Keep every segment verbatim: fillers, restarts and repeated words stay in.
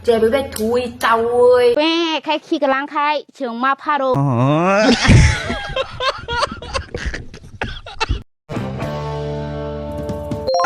Jebebe thui chaui. Pe khai khi kalang khai chwng ma pharo.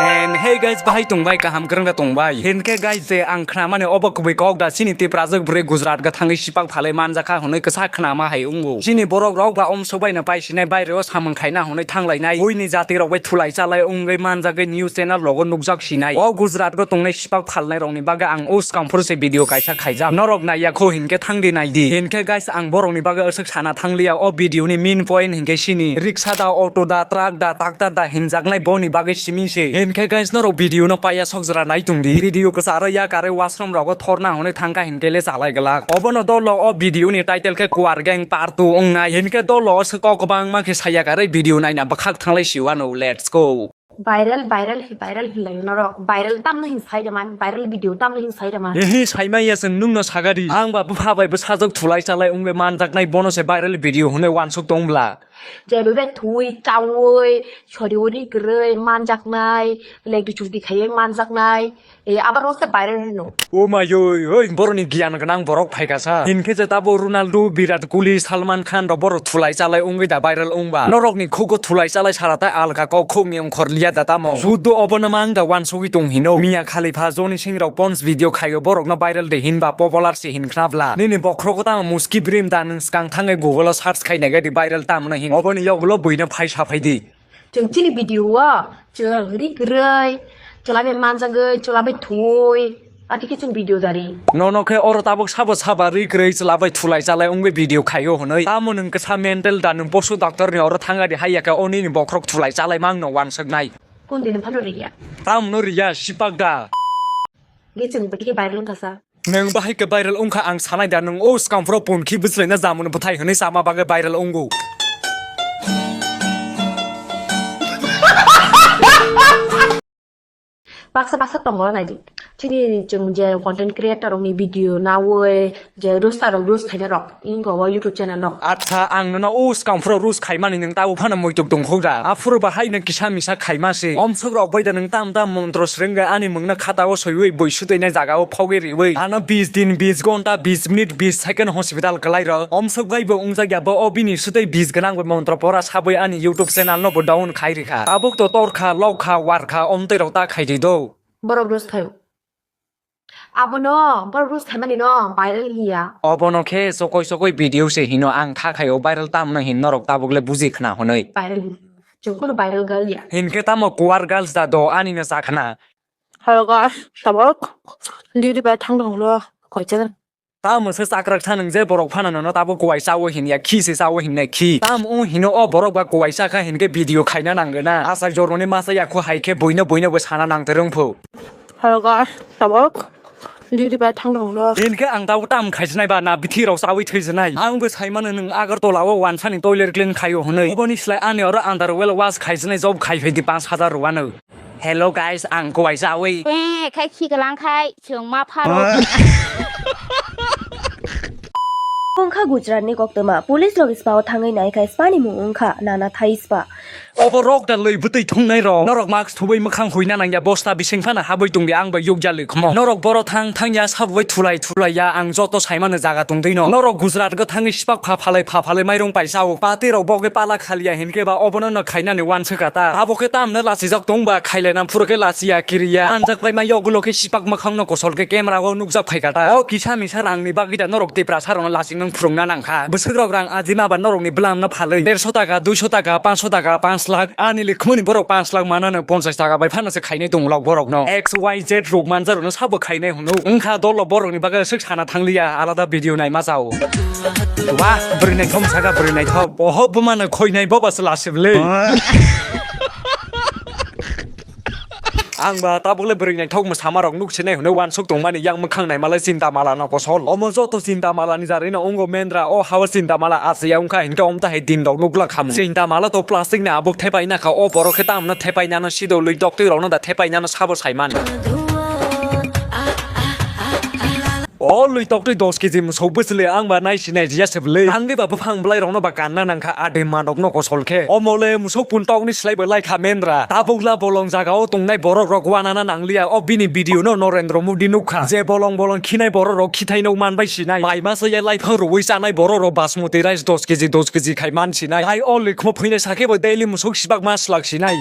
And hey guys, bahai tongbai, kaham kwrwng da tongbai. Hinkhe guys, je ang khnamani obo kubui kok da, chini Tiprajwk bwrwi Gujarat ga thangwi sipak phalwi manjakha hwnwi kwsa khnama hai wngo. Chini borok rok ba omsok bai no pai sinai, baire o samung khaina hwnwi thanglainai. Buini jati rok bai thulai chalai wngwi manjagwi news channel rogo nukjak sinai. O Gujarat go tongnai sipak phalnai rokni bagwi ang o swkang phuru se video kaisa khaijak. Norok naiya kho hinkhe thangdi naidi. Hinkhe guys, ang borokni bagwi aswk sana thangliya. O video ni main point hinkhe sini riksa da, auto da, truck da, tractor da hinjaknai boni bagwi simi se. Hinkhe guys, norok video no paiya sok jora nai tongdi. Video kwcharo yakarwi washroom rogo thorna hwnwi thangkha hinkhe le chalai glak. Obono dolo o video ni title khe Kuar Gang Part two wngnai. Hinkhe dolo o swk o kwbangma khe saya karwi video naina bwkhak thanglai siwano. Let's go. Viral, viral, viral hinlai norok. Viral tamno hin sai rema, viral video tamno hin sai rema. Ehe, saimaya chwng nungno sagadi. Ang ba bupha bai bwsajwk thulai chalai wngwi manjaknai, bono se viral video hwnwi wansuk tongbla. Jebebe thui, chaui, sori uri kwrwi manjaknai, lekdi chukdi khaiwi manjaknai. E, abar o se viral hino. O mai oi, oi, boroni giyan gwnang borok phaikha sa. Hinkhe je tabo Ronaldo, Virat Kohli, Salman Khan rok borok thulai chalai wngwi da viral wngba. Norokni khugo thulai chalai sara tai alka kok khukni wngkhor liya da tamo. Suddo obono mang da wansugwi tong hino. Mia Khalifa, Joni Singh rok pons video khaio borokno viral de hinba popular se hin khna bla. Nini bokhrogo tamo muski brim da nwng swkang thangwi Google o search khai nai gadi viral tamno hin. Oboni yogulo buino phai sa phai di. Chwng chini video o chwng ri kwrwi, chwla bai manjagwi, chwla bai thungwi, ati khe chwng video dari. Nono khe oro tabuk sabo saba ri kwrwi chwla bai thulai chalai wngwi video khaio hwnwi. Tamo nwng kwsa mental da, nwng posu doctor ni oro thangadi hai ya khe o nini bokhorok thulai chalai mang no wansuknai. Kun din phano riya. Tamo no riya sipak da. Ge chwng bwtwi viral wngkha sa. Nwng bahai khe viral wngkha ang sanai da, nwng o swkang phoro pon khi bwchwlaina jamano bwthai hwnwi chama bagwi viral wngo. Baksa baksa tongo naidi. Chini chwng je content creator rokni video naui je roaster rok roast khaina rok. Ingo o YouTube channel no. Acha, ang nono o swkang phoro roast khaimani nwng tabuk phano muituk tongkho da. Aphuru bahai nwng kisa misa khaima se. Omsok rok bai da nwng tam tam montro swrwngwi ani mwngno khata o soiwi bui sutwi nai jaga o phogwi riwi. Ano bis din, bis gonta, bis minute, bis second hospital kwlai rok. Omsok bai bo wngjak ya bo o bini sutwi bis gwnang bai montro pora sabwi ani YouTube channel no bo down khai rikha. Tabuk to torkha, lokha, warkha, omtwi rok ta khai di do. Borok roast khaio. Abono borok roast khaimani no viral hiya. Obono khe chokoi chokoi video se hino ang tha khaio viral tamno hin norok tabuk le buji khna hwnwi. Viral hin. Chwng kunu viral girl ya. Hinkhe tamo kuar girls da do ani no cha khna. Hello guys, tabuk duty bai thang dong lo. Koi channel. Tamo se chakrak sa nwng je borok phano nono tabuk kuai chawi hin ya, khi se chawi hin nai khi. Tamo hino o borok ba kuai cha kha hinkhe video khaina nangwi na. Achai jormani masa ya kho hai khe buino buino bo sana nang twrwng phu. Hello guys, tabuk duty bai thang dong lo. Hinkhe ang tabuk tam khaijnai ba na bithi rok chawi thwijnai. Ang bo saimano nwng Agartala o wansani toilet clean khaio hwnwi. Oboni slai ani oro underwear wash khaijnai job khai phaidi panch hajar rwano. Hello guys, ang kuai chawi. Eh, khai khi kalang khai chwng ma pharo. Wngkha Gujarat ni koktwma, police rok spa o thangwi naikhai spa ni mung wngkha Nana Thai spa. Obo rok da lwi bwtwi thungnai rok. Norok mask thubai mwkhang huina nangya, bosta bising phano habwi tongdi, ang bai yukya lwi khmo. Norok boro thang thangya sabwi thulai thulaiya, ang joto saimano jaga tongdwino. Norok Gujarat go thangwi sipak pha phalai pha phalai mairung paisa o. Pati rok bogwi pala khaliya hinkhe ba obono no khainani wanswkha ta. Abo khe tamno lachijak tongba khailena phuru khe lachiya kiriya. Anjak paima yogulo khe sipak mwkhang no kosol khe camera o nukjak phaikha ta. O kisa misa rangni bagwi da norok Tiprasa rokno laching nang phurungna nangkha. Bwswk rok rang ajima ba norokni bwlam no phalwi. Derso taka, duiso taka, panchso taka, panch lakh. Ani likhmani borok panch lakh manano ponchas taka bai phano se khainai tongmulok borokno. X Y Z rok manjarokno sabo khainai hwnwi. Wngkha dolo borokni bagwi swk sana thangliya, alada video naima chao. Wah, bwrwi naithok saka bwrwi naithok. Oho, bumano khoinai boba se lasibli. Ang ba tabukle bwrwi naithok mwsama rok nuk sinai hwnwi wansuk tongmani yang mwkhang naimalai chinta mala no kosol. Omo joto chinta mala ni jarino wngkha mendra, o hawa chinta mala achiya wngkha hinkhe omta hai din rok nukla khamu. Chinta mala to plastic ni abuk thepai nakha, o borok khe tamno thepai nano sidolwi doktwi rokno da thepai nano sabo saiman. O O lwi tok twi dos keji musok bwsli ang ba nai sinai riya se bwlwi. Ang di ba bwphang bwlai rokno ba kanna nang kha a de manok no kosol khe. Omo le musok pun tok ni slai bo lai kha mendra. Tabuk la bolong jaga o tongnai borok rok wanana nang liya. O bini video no Narendra Modi nuk kha. Je bolong bolong khinai borok rok khithai no man bai sinai. Mai masa ya lai phang rwi chanai borok rok basmati rice dos keji dos keji khai man sinai. Ai o lwi khmo phuinai sakhe bo daily musok sibak ma slak sinai.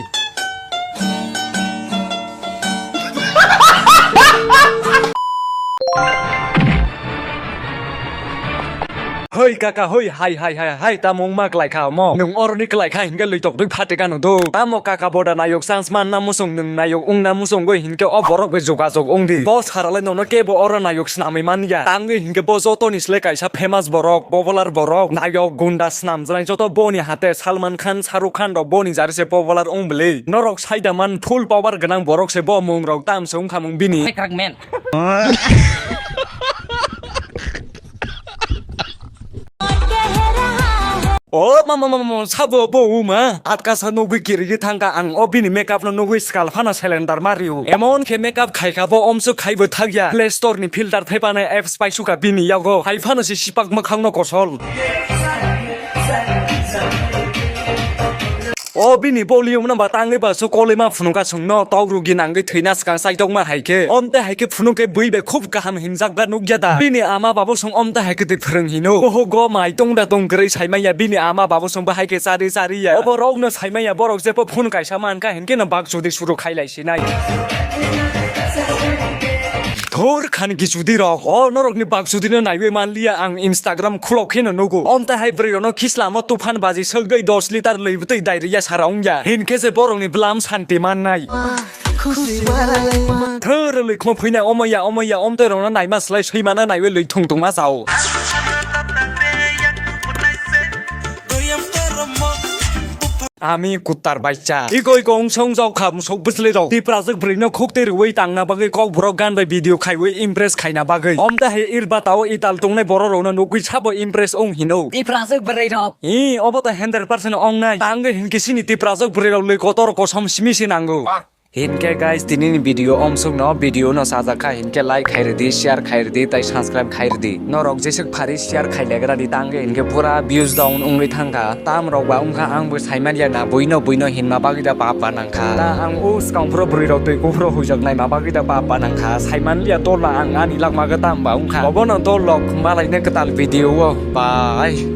Hoi kaka, hoi, hai, hai, hai, hai, tamo wngma kwlai kha omo? Nwng oroni kwlai kha hinkhe lwi tok dwi phatik ano do. Tamo kaka boda nayok chance manna muchung, nwng nayok wngna muchungwi hinkhe o borok bai jogajog wngdi. Bo saralai nono kebo oro nayok snamwi manya. Tangwi hinkhe bo jotoni slai kaisa famous borok, popular borok, nayok gunda snamjwnai joto boni hate Salman Khan, Shahrukh Khan rok boni jari se popular wng bwlwi. Norok saida man full power gwnang borok se bo mung rok tam se wngkha mung bini. Hey, crack man. O mama mama mama, sabo bo uma atkasa nugwi kirigi thangka ang o bini makeup no nugwi skal phano cylinder mario. Emon khe makeup khaikha bo omsuk khaibo thakya. Play Store ni filter thepane apps paisuka bini yago. Hai phano se sipak mwkhang no kosol. O bini volume no ba tangwi ba su kolima phunukha sungno tok rugi nangwi thwina swkang chaitokma hai khe. Omte hai khe phunuk khe bui bai khub kaham hinjak da nukya da. Bini ama babu sung omte hai khe twi phwrwng hino. Oho go mai tong da tong kwrwi saimanya bini ama babu sung bahai khe chari chari ya. Obo rok no saimanya borok jepo phone kaisa mankha hinkhe no bak chudi suru khailai sinai. Thor khan ki chudi rok. O norok ni bak chudi no naiwi manliya ang Instagram khulok khe no nugo. Omte hai bwrwi rok no khislamo tuphan baji sogwi dos litar lwi bwtwi dai rwya sara wngya. Hinkhe se borok ni bwlam santi mannai. Thwrwlwi khmo phuina omoya omoya omtwi rokno naima slai swimano naiwi lwi thung tungma chao. Ami kutar bacha. Igoi kong song jao kha musok bwsli rok. Tiprajwk bwrwi no khuk tei rwi tangna bagwi kok borok gan bai video khaiwi impress khaina bagwi. Omta hai ir batao ital tongnai borok rokno nugwi sabo impress ong hino. Tiprajwk bwrwi rok. Ee, obo to hundred percent ong nai. Tangwi hinkhe sini Tiprajwk bwrwi rok lwi kotor kosom simi se nango. Hinkhe guys, tini ni video omsuk no, video no sajak kha hinkhe like khai rwdi, share khai rwdi, tai subscribe khai rwdi. Norok jeswk phari share khai legra di tangwi hinkhe pura views down wngwi thangkha. Tam rok ba wngkha ang bo saimanya na buino buino hinma bagwi da pap ba nangkha. Ta ang o swkang phuro bwrwi rok twi kuphuro huijak naima bagwi da pap ba nangkha. Saimanliya tola ang ani langma gata ba wngkha. Obono tolok malaina kwtal video o. Bye.